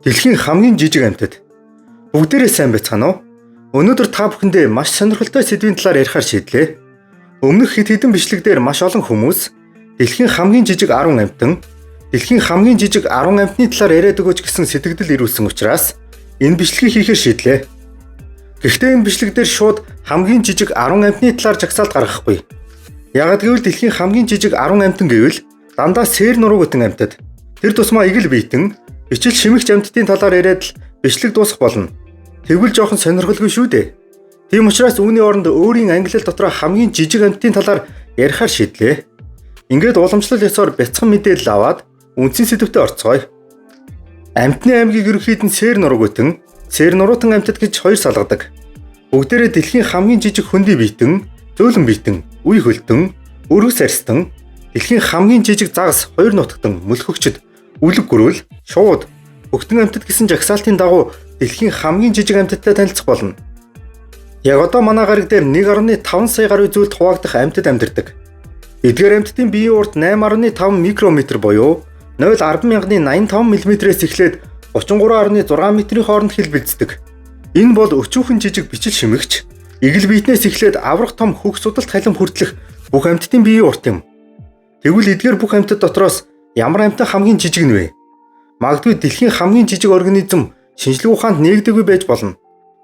Дэлхийн хамгийн жижиг амьтад. Бүгдээрээ сайн байцгаана уу? Өнөөдөр та бүхэндээ маш сонирхолтой сэдвийн талаар ярихаар шийдлээ. Өмнөх хэд хэдэн бичлэг дээр маш олон хүмүүс дэлхийн хамгийн жижиг 10 амьтан, дэлхийн хамгийн жижиг 10 амьтны талаар яриад өгөөч гэсэн сэтгэгдэл ирүүлсэн учраас энэ бичлэгийг хийхээр шийдлээ. Гэхдээ энэ бичлэг дээр шууд хамгийн жижиг 10 амьтны талаар жагсаалт гаргахгүй. Яагаад гэвэл дэлхийн хамгийн жижиг 10 амьтан гэвэл дандаа сэр нуруугүтэн амьтад. Тэр тусмаа эгэл биетэн бичил шимэгч амьтдын талаар яриад л бичлэг дуусах болно. Тэгвэл жоохон сонирхолгүй шүү дээ. Тийм учраас үүний оронд өөрийн ангилал дотроо хамгийн жижиг амьтдын талаар ярихаар шийдлээ. Ингээд уламжлал ёсоор бяцхан мэдээлэл аваад үндсэн сэдэвтээ орцгоё. Амьтны аймгийг ерөнхийд нь сэр нуруугүтэн, сэр нуруутан амьтад гэж хоёр салгадаг. Бүгдээрээ дэлхийн хамгийн жижиг хөндий биетэн, зөөлөн биетэн, үе хөлтөн, өргөс арьстан, дэлхийн хамгийн жижиг загас хоёр нутагтан, мөлхөгчд, үлэг гөрөл, шууд, хөхтөн амьтад гэсэн жагсаалтын дагуу дэлхийн хамгийн жижиг амьтадтай танилцах болно. Яг одоо манай гариг дээр 1.5 сая гаруй зүйлд хуваагдах амьтад амьдардаг. Эдгээр амьтдын биеийн урт 8.5 микрометр буюу 0.1085 мм-ээс эхлээд 33.6 метрийн хооронд хэлбэлздэг. Энэ бол өчүүхэн жижиг бичил шимэгч, эгэл биетнээс эхлээд аварга том хөх судалт халим хүртэлх бүх амьтдын биеийн урт юм. Тэгвэл эдгээр бүх амьтад дотроос ямар амьтан хамгийн жижиг нь вэ? Магадгүй дэлхийн хамгийн жижиг организм шинжлэх ухаанд нээгдээгүй байж болно.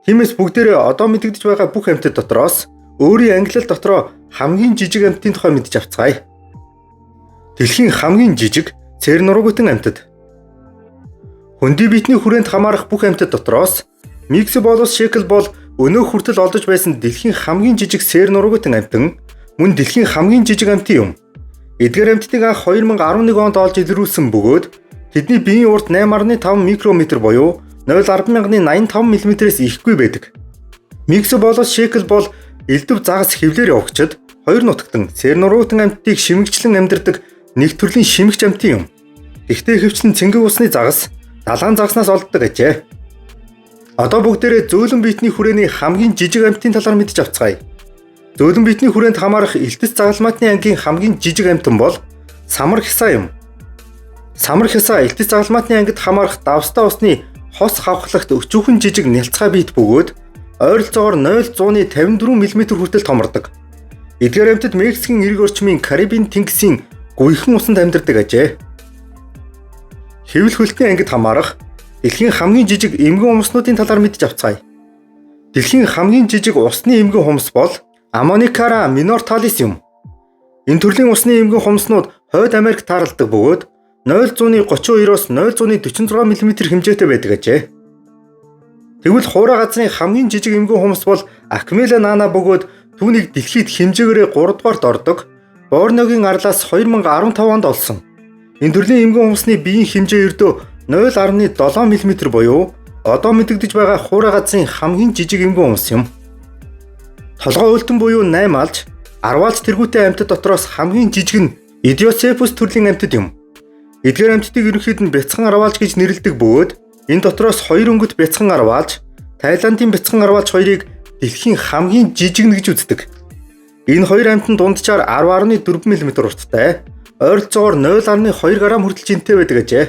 Тиймээс бүгдээрээ одоо мэдэгдэж байгаа бүх амьтад дотроос өөрийн ангилал дотроо хамгийн жижиг амьтдын тухай мэдэж авцгаая. Дэлхийн хамгийн жижиг цэр нуруугүтэн амьтад. Хөндий биетний хүрээнд хамаарах бүх амьтад дотроос Миксоболос шекл бол өнөө хүртэл олдож байсан дэлхийн хамгийн жижиг сэр нуруугүтэн амьтан, мөн дэлхийн хамгийн жижиг амьтан юм. Эдгээр амьтдыг анх 2011 онд олж илрүүлсэн бөгөөд тэдний биеийн урт 8.5 микрометр буюу 0.1085 мм-ээс ихгүй байдаг. Миксоболос шекл бол элдэв загас хэвлээр явагчид хоёр нутагтан сэр нуруугүтэн амьтдыг шимэгчлэн амьдардаг нэг төрлийн шимэгч амьтан юм. Гэхдээ ихэвчлэн цэнгэг усны загас, далайн загаснаас олддог ажээ. Одоо бүгдээрээ зөөлөн биетний хүрээний хамгийн жижиг амьтын талаар мэдэж авцгаая. Зөөлөн биетний хүрээнд хамаарах элтэс загалмаатны ангийн хамгийн жижиг амьтан бол самар хясаа юм. Самар хясаа элтэс загалмаатны ангид хамаарах давстай усны хос хавхлагт өчүүхэн жижиг нялцгай биет бөгөөд ойролцоогоор 0.54 мм хүртэл томордог. Эдгээр амьтад Мексикийн эрэг орчмын Карибын тэнгисийн гуйхан усанд амьдардаг ажээ. Хэвлэл хөлтний ангид хамаарах дэлхийн хамгийн жижиг эмгэн хумснуудын талаар мэдэж авцгаая. Дэлхийн хамгийн жижиг усны эмгэн хумс бол Aulonocara minotalis юм. Энэ төрлийн усны эмгэн хумснууд Хойд Америк тааралдаг бөгөөд 0.32-оос 0.46 мм хэмжээтэй байдаг ажээ. Тэгвэл хуурай газрын хамгийн жижиг эмгэн хумс бол Acmella nana бөгөөд түүнийг дэлхийд хэмжээгээрээ 3 дугаарт ордог Борнеогийн арлаас 2015 онд олсон. Энэ төрлийн эмгэн хумсны биеийн хэмжээ ердөө 0.7 мм буюу одоо мэдэгдэж байгаа хуурай газрын хамгийн жижиг эмгэн хумс юм. Толгой өлтөн буюу 8 алж, 10 алж тэргүүтэй амьтад дотроос хамгийн жижиг нь Idiosepius төрлийн амьтад юм. Эдгээр амьтдыг ерөнхийд нь бяцхан арваалж гэж нэрлэдэг бөгөөд энэ дотроос хоёр өнгөт бяцхан арваалж, Таиландын бяцхан арваалж хоёрыг дэлхийн хамгийн жижиг нь гэж үздэг. Энэ хоёр амьтан дунджаар 10.4 мм урттай, ойролцоогоор 0.2 г хүртэл жинтэй байдаг ажээ.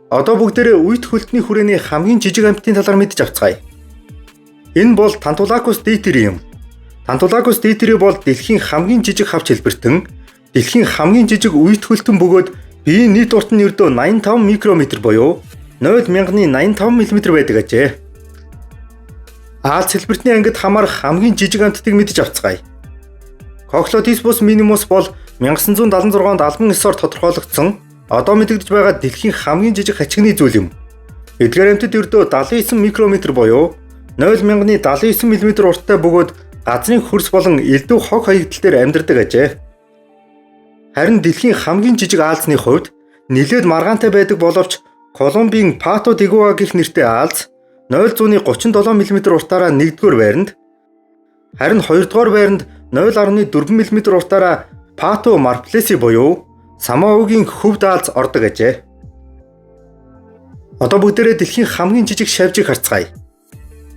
Одоо бүгдээрээ уйт хөлтний хүрээний хамгийн жижиг амьтдын талаар мэдэж авцгаая. Энэ бол Tantolacus deiteri юм. Tantolacus deiteri бол дэлхийн хамгийн жижиг хавч хэлбэртэн, дэлхийн хамгийн жижиг уйт хөлтөн бөгөөд биеийн нийт урт нь ердөө 85 микрометр буюу 0.1085 мм байдаг ажээ. Аалз хэлбэртний ангид хамаарах хамгийн жижиг амьтдыг мэдэж авцгаая. Cochlodiscus minimus бол 1976 онд албан ёсоор тодорхойлогдсон одоо мэдэгдэж байгаа дэлхийн хамгийн жижиг хачигны зүйл юм. Эдгээр амьтад ердөө 79 микрометр буюу 0.1079 мм урттай бөгөөд газрын хөрс болон элдэв хог хаягдал дээр амьдардаг ажээ. Харин дэлхийн хамгийн жижиг аалзны хувьд нэлээд маргаантай байдаг боловч Колумбийн Pato de Igua гэх нэртэй аалз 0.37 мм уртаараа 1-р байранд, харин 2-р байранд 0.4 мм уртаараа Pato marples буюу Самоагийн хөвд аалз ордог ажээ. Одоо бүгдээрээ дэлхийн хамгийн жижиг шавжийг харцгаая.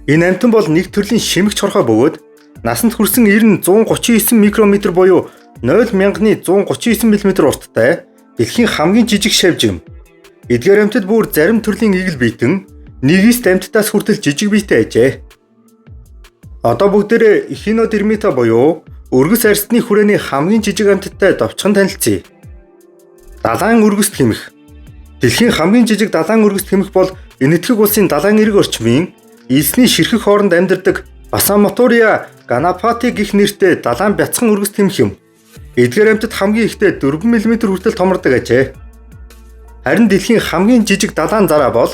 Энэ амьтан бол нэг төрлийн шимэгч хорхой бөгөөд насанд хүрсэн 90 139 микрометр буюу 0.1139 мм урттай дэлхийн хамгийн жижиг шавж юм. Эдгээр амьтад бүр зарим төрлийн игэл биетэн нэгээс амьтдаас хүртэл жижиг биетэй ажээ. Одоо бүгдээрээ Эхинодермита буюу өргөс арьсны хүрээний хамгийн жижиг амьтадтай товчхон танилцъя. Далайн өргөст хэмэх. Дэлхийн хамгийн жижиг далайн өргөст хэмэх бол Энэтхэг улсын далайн эрэг орчмын элсний ширхэг хооронд амьдардаг Басамотория ганапати гэх нэртэй далайн бяцхан өргөст хэмэх юм. Эдгээр амьтад хамгийн ихдээ 4 мм хүртэл томордог ажээ. Харин дэлхийн хамгийн жижиг далайн зараа бол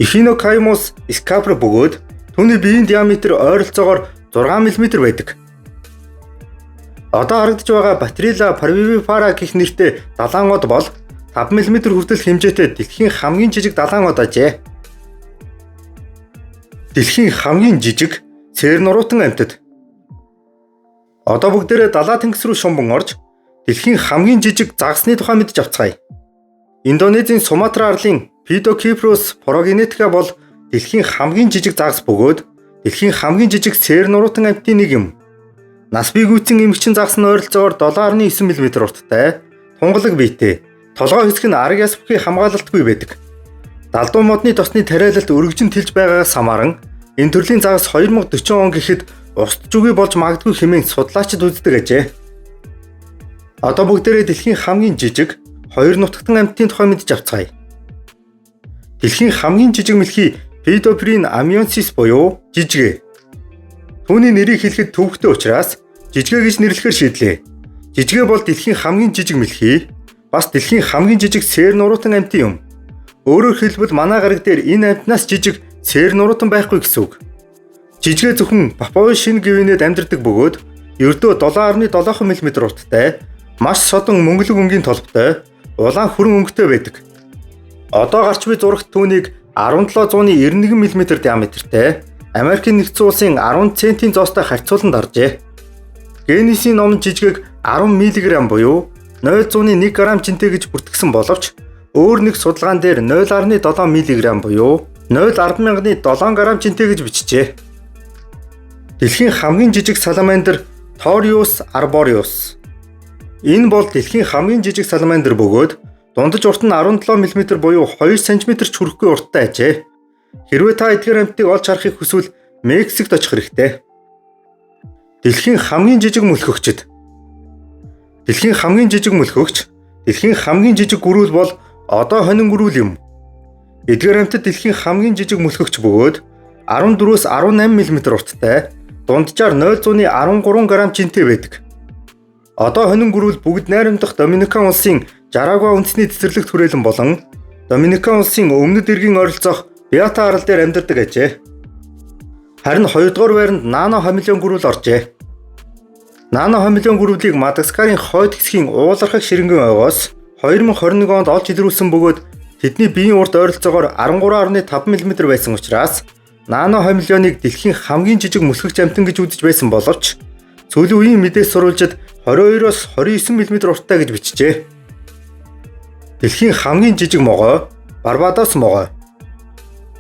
Echinochaimus scabra бөгөөд түүний биеийн диаметр ойролцоогоор 6 мм байдаг. Одоо харагдаж байгаа Batrilla parvivipara гэх нэртэй далайн од бол 5 мм хүртэл хэмжээтэй дэлхийн хамгийн жижиг далайн од ажээ. Дэлхийн хамгийн жижиг цээр нуруутан амьтад. Одоо бүгдээрээ далаа тэнгис рүү шумбан орж дэлхийн хамгийн жижиг загасны тухай мэдж авцгаая. Индонезийн Суматра арлын Paedocypris progenetica бол дэлхийн хамгийн жижиг загас бөгөөд дэлхийн хамгийн жижиг цээр нуруутан амьтдын нэг юм. Нас бий гүйцэн эмэгчин загас нь ойролцоогоор 7.9 мм урттай, тунгалаг биетэй, толгой хэсэг нь арга яс бүхий хамгаалалтгүй байдаг. Далдуу модны тосны тариалалт өргөжин тэлж байгаагаас хамааран энэ төрлийн загас 2040 он гэхэд устж үгүй болж магадгүй хэмээн судлаачид үздэг ажээ. Одоо бүгдээрээ дэлхийн хамгийн жижиг хоёр нутагтан амьтдын тухай мэдж авцгаая. Дэлхийн хамгийн жижиг мэлхий Paedophryne amauensis буюу жижгээ. Түүний нэрийг хэлэхэд төвөгтэй учраас жижгээ гэж нэрлэхээр шийдлээ. Жижгээ бол дэлхийн хамгийн жижиг мэлхий, бас дэлхийн хамгийн жижиг сэр нуруутан амьтан юм. Өөрөөр хэлбэл манай гариг дээр энэ амьтнаас жижиг сэр нуруутан байхгүй гэсэн үг. Жижгээ зөвхөн Папуа Шинэ Гвинед амьдардаг бөгөөд ердөө 7.7 мм урттай, маш содон мөнгөлөг өнгийн толботой, улаан хүрэн өнгөтэй байдаг. Одоо гарч буй зурагт түүнийг 1791 мм диаметртэй Америкийн нэгдсэн улсын 10 центийн зоостой харьцуулан даржээ. Гиннесийн номонд жижгийг 10 мг буюу 0.1 г жинтэй гэж бүртгэсэн боловч өөр нэг судалгаан дээр 0.7 мг буюу 0.7 г жинтэй гэж бичжээ. Дэлхийн хамгийн жижиг саламандр Thorius arboreus. Энэ бол дэлхийн хамгийн жижиг саламандр бөгөөд дундаж урт нь 17 мм буюу 2 см ч хүрэхгүй урттай ажээ. Хэрвээ та эдгээр амьтдыг олж харахыг хүсвэл Мексикт очих хэрэгтэй. Дэлхийн хамгийн жижиг мөлхөгчд. Дэлхийн хамгийн жижиг мөлхөгч, дэлхийн хамгийн жижиг гөрүүл бол одоо хонин гөрүүл юм. Эдгээр амьтад дэлхийн хамгийн жижиг мөлхөгч бөгөөд 14-өөс 18 мм урттай, дунджаар 0.13 г жинтэй байдаг. Одоо хонин гөрүүл бүгд найрамдах Доминикан улсын Жарагуа үндэсний цэцэрлэгт хүрээлэн болон Доминикан улсын өмнөд эргийн ойролцоох Биата арал дээр амьдардаг ажээ. Харин 2 дугаар байранд нано хамелеон гөрүүл оржээ. Нано хамелеон гөрүүлийг Мадагаскарын хойд хэсгийн уулархаг ширэнгэн ойгоос 2021 онд олж илрүүлсэн бөгөөд тэдний биеийн урт ойролцоогоор 13.5 мм байсан учраас нано хамелеоныг дэлхийн хамгийн жижиг мөлхөгч амьтан гэж үзэж байсан боловч сүүлийн үеийн мэдээс сурвалжид 22-оос 29 мм урттай гэж бичжээ. Дэлхийн хамгийн жижиг могой Барбадос могой.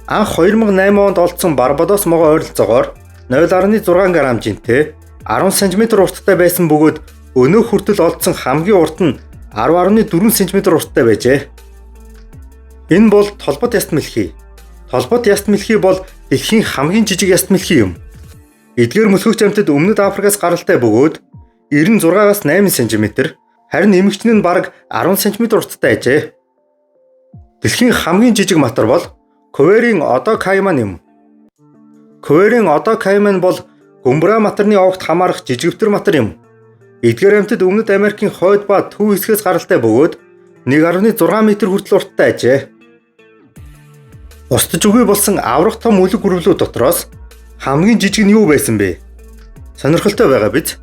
Анх 2008 онд олдсон Барбадос могой ойролцоогоор 0.6 г жинтэй 10 см урттай байсан бөгөөд өнөө хүртэл олдсон хамгийн урт нь 10.4 см урттай байжээ. Энэ бол толбот яст мэлхий. Толбот яст мэлхий бол дэлхийн хамгийн жижиг яст мэлхий юм. Эдгээр мөлхөгч амьтад Өмнөд Африкаас гаралтай бөгөөд 96-аас 8 см, харин эмэгчин нь бараг 10 см урттай ажээ. Дэлхийн хамгийн жижиг матар бол Коверийн одоо кайман юм. Коверийн одоо кайман бол Гүмбра матарны овогт хамаарах жижигвтер матар юм. Эдгээр амьтад Өмнөд Америкийн хойд ба төв хэсгээс гаралтай бөгөөд 1.6 м хүртэл урттай ажээ. Устж үгүй болсон аврах том үлэг гөрвлүүд дотроос хамгийн жижиг нь юу байсан бэ? Сонирхолтой байгаа биз?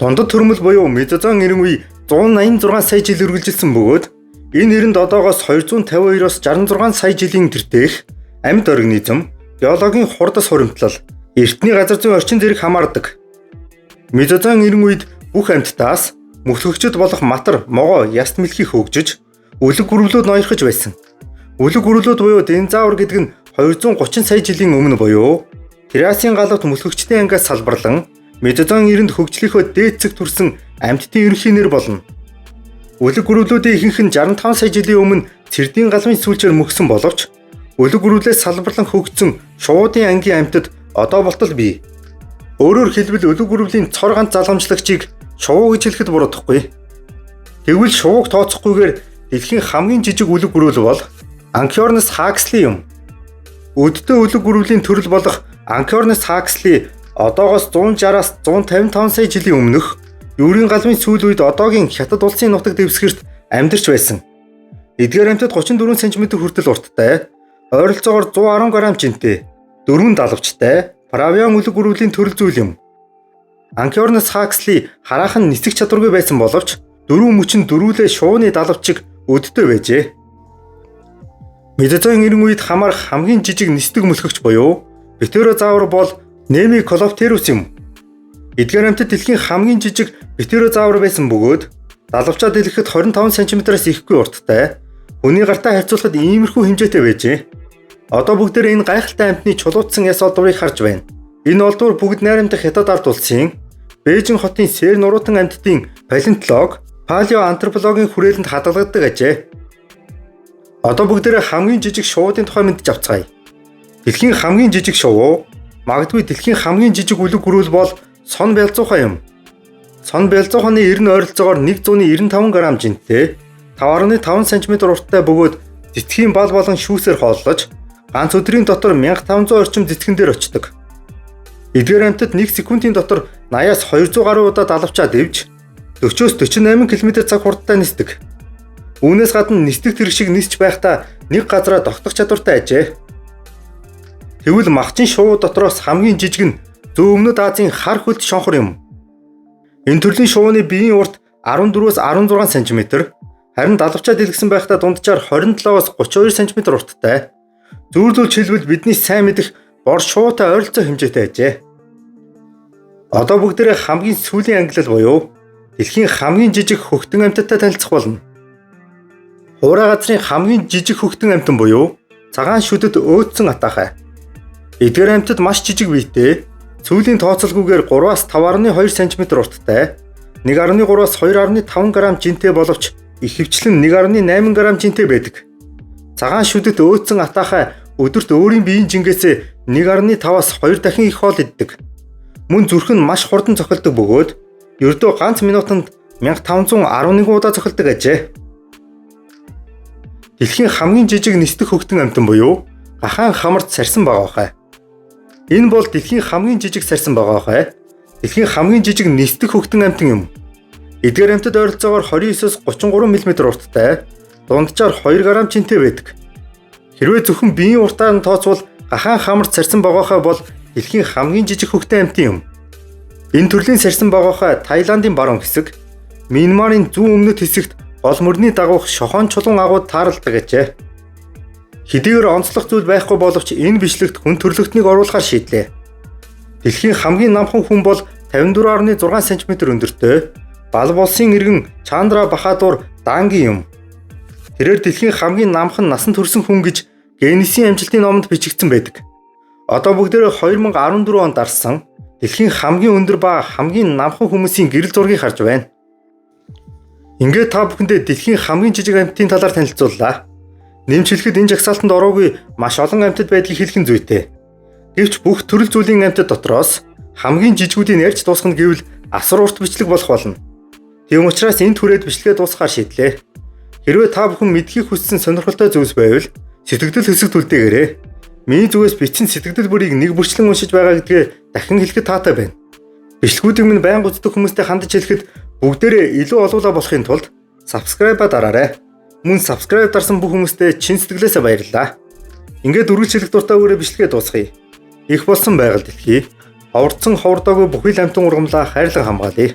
Дундад төрмөл буюу Мезозоон эрен үе 186 сая жил үргэлжилсэн бөгөөд энэ эрэнд одоогоос 252-оос 66 сая жилийн тэртээх амьд организм, геологийн хурдас хуримтлал, эртний газар зүйн орчин зэрэг хамаардаг. Мезозоон эрен үед бүх амьтдаас мөлхөгчд болох матар, могой, яст мэлхий хөгжиж, үлэг гөрвлүүд ноёрхож байсан. Үлэг гөрвлүүд буюу динозавр гэдэг нь 230 сая жилийн өмнө буюу Триасын галавт мөлхөгчдийн ангиас салбарлан Мезозоон эрэнд хөгжлийнхөө дээд цэг төрсөн амьтдын ерөнхий нэр болно. Үлэг гөрвлүүдийн ихэнх нь 65 сая жилийн өмнө цэрдийн галмын сүүлчээр мөхсөн боловч өлөг гөрүүлээс салбарлан хөгжсөн шувуудын ангийн амьтад одоо болтол бий. Өөрөөр хэлбэл өлөг гөрвлийн цор ганц залгамжлагчийг шувуу гэж хэлэхэд буруудахгүй. Тэгвэл шувууг тооцохгүйгээр дэлхийн хамгийн жижиг өлөг гөрүүл бол Anchiornis huxley юм. Өддөө өлөг гөрвлийн төрөл болох Anchiornis huxley одоогоос 160-аас 155 сая жилийн өмнөх Юрийн галмын сүүл үед одоогийн Хятад улсын нутаг дэвсгэрт амьдарч байсан. Эдгээр амьтад 34 см хүртэл урттай, ойролцоогоор 110 г жинтэй, дөрвөн далавчтай, Правиан өлөг гөрвлийн төрөл зүйл юм. Anchiornis huxley хараахан нисэх чадваргүй байсан боловч дөрвөн мөчөнд дөрвөлээ шувууны далавчиг өддөө байжээ. Мезозойн эрен үед хамаарах хамгийн жижиг нисдэг мөлхөгч буюу птерозавр бол Nemicolopterus юм. Эдгээр амьтад дэлхийн хамгийн жижиг птерозавр байсан бөгөөд далавчаа дэлгэхэд 25 см-аас ихгүй урттай, хүний гартай харьцуулахад иймэрхүү хэмжээтэй байжээ. Одоо бүгдээр энэ гайхалтай амьтны чулуутсан яс олдврыг харж байна. Энэ олдвор бүгд найрамдах Хятад ард улсын Бээжин хотын сэр нуруутан амьтдын палеонтолог, палеоантропологийн хүрээлэнд хадгалагддаг ажээ. Одоо бүгдээрээ хамгийн жижиг шувуудын тухай мэдэж авцгаая. Дэлхийн хамгийн жижиг шувуу, магадгүй дэлхийн хамгийн жижиг үлэг гөрүүл бол сон бялзуухай юм. Сон бялзууханы ер нь ойролцоогоор 195 г жинтэй, 5.5 см урттай бөгөөд цэцгийн бал болон шүүсээр хооллож ганц өдрийн дотор 1500 орчим цэцгэн дээр очдог. Эдгээр амьтад 1 секундын дотор 80-аас 200 гаруй удаа далавчаа дэвж 40-оос 48 км цаг хурдтай нисдэг. Үүнээс гадна нисдэг тэрэг шиг нисч байхдаа нэг газараа тогтох чадвартай ажээ. Тэгвэл махчин шувуу дотроос хамгийн жижиг нь зүүн өмнөд Азийн хар хөлт шонхор юм. Энэ төрлийн шувууны биеийн урт 14-өөс 16 см, харин далавчаа дэлгэсэн байхдаа дунджаар 27-оос 32 см урттай. Зүйрлүүлж хэлбэл бидний сайн мэдэх бор шувуутай ойролцоо хэмжээтэй ажээ. Одоо бүгдээрээ хамгийн сүүлийн ангилал буюу дэлхийн хамгийн жижиг хөхтөн амьтадтай танилцах болно. Хуурай газрын хамгийн жижиг хөхтөн амьтан буюу цагаан шүдэд өөдсөн атаахай. Эдгээр амьтад маш жижиг биетэй, сүүлийн тооцоолгүйгээр 3-аас 5.2 см урттай, 1.3-аас 2.5 г жинтэй боловч ихэвчлэн 1.8 г жинтэй байдаг. Цагаан шүдэд өөдсөн атаахай өдөрт өөрийн биеийн жингээсээ 1.5-аас 2 дахин их хоол иддэг. Мөн зүрх нь маш хурдан цохилдог бөгөөд ердөө ганц минутанд 1511 удаа цохилдог ажээ. Дэлхийн хамгийн жижиг нисдэг хөхтөн амьтан буюу гахаан хамарт сарсан багаахай. Энэ бол дэлхийн хамгийн жижиг сарсан багаахай. Дэлхийн хамгийн жижиг нисдэг хөхтөн амьтан юм. Эдгээр амьтад ойролцоогоор 29-оос 33 мм урттай, дунджаар 2 г жинтэй байдаг. Хэрвээ зөвхөн биеийн уртаар нь тооцвол гахаан хамарт сарсан багаахай бол дэлхийн хамгийн жижиг хөхтөн амьтан юм. Энэ төрлийн сарсан багаахай Таиландын баруун хэсэг, Мьянмарын зүүн өмнөд хэсэгт гол мөрний дагуух шохоон чулуун агууд тааралдаг ажээ. Хэдийгээр онцлог зүйл байхгүй боловч энэ бичлэгт хүн төрөлхтнийг оруулахар шийдлээ. Дэлхийн хамгийн намхан хүн бол 54.6 см өндөртэй Балв улсын иргэн Чандра Бахадур Данги юм. Тэрээр дэлхийн хамгийн намхан насан турсан хүн гэж Гиннесийн амжилтын номонд бичигдсэн байдаг. Одоо бүгдээрээ 2014 онд дарсан дэлхийн хамгийн өндөр ба хамгийн намхан хүмүүсийн гэрэл зургийг харж байна. Ингээд та бүхэндээ дэлхийн хамгийн жижиг амьтдын талаар танилцууллаа. Нэмж хэлэхэд энэ жагсаалтанд ороогүй маш олон амьтад байдгийг хэлэх нь зүйтэй. Гэвч бүх төрөл зүйлийн амьтад дотроос хамгийн жижигүүдийг ярьж дуусгана гэвэл асар урт бичлэг болох болно. Тийм учраас энэ түрээд бичлэгээ дуусгахаар шийдлээ. Хэрвээ та бүхэн мэдэхийг хүссэн сонирхолтой зүйлс байвал сэтгэгдэл хэсэгт үлдээгээрэй. Миний зүгээс бичсэн сэтгэгдэл бүрийг нэг бүрчлэн уншиж байгаа гэдгээ дахин хэлэхэд таатай байна. Бичлэгүүдийг минь байнга үздэг хүмүүстэй хандаж хэлэхэд бүгдээрээ илүү олуулаа болохын тулд subscribe-а дараарай. Мөн subscribe дарсан бүх хүмүүстээ чин сэтгэлээсээ баярлалаа. Ингээд үргэлж хэлэх дуртай үгээрээ бичлэгээ дуусгая. Их болсон байгаль дэлхий. Ховордсон ховордоогүй бүхий л амьтан ургамлаа хайрлан хамгаалъя.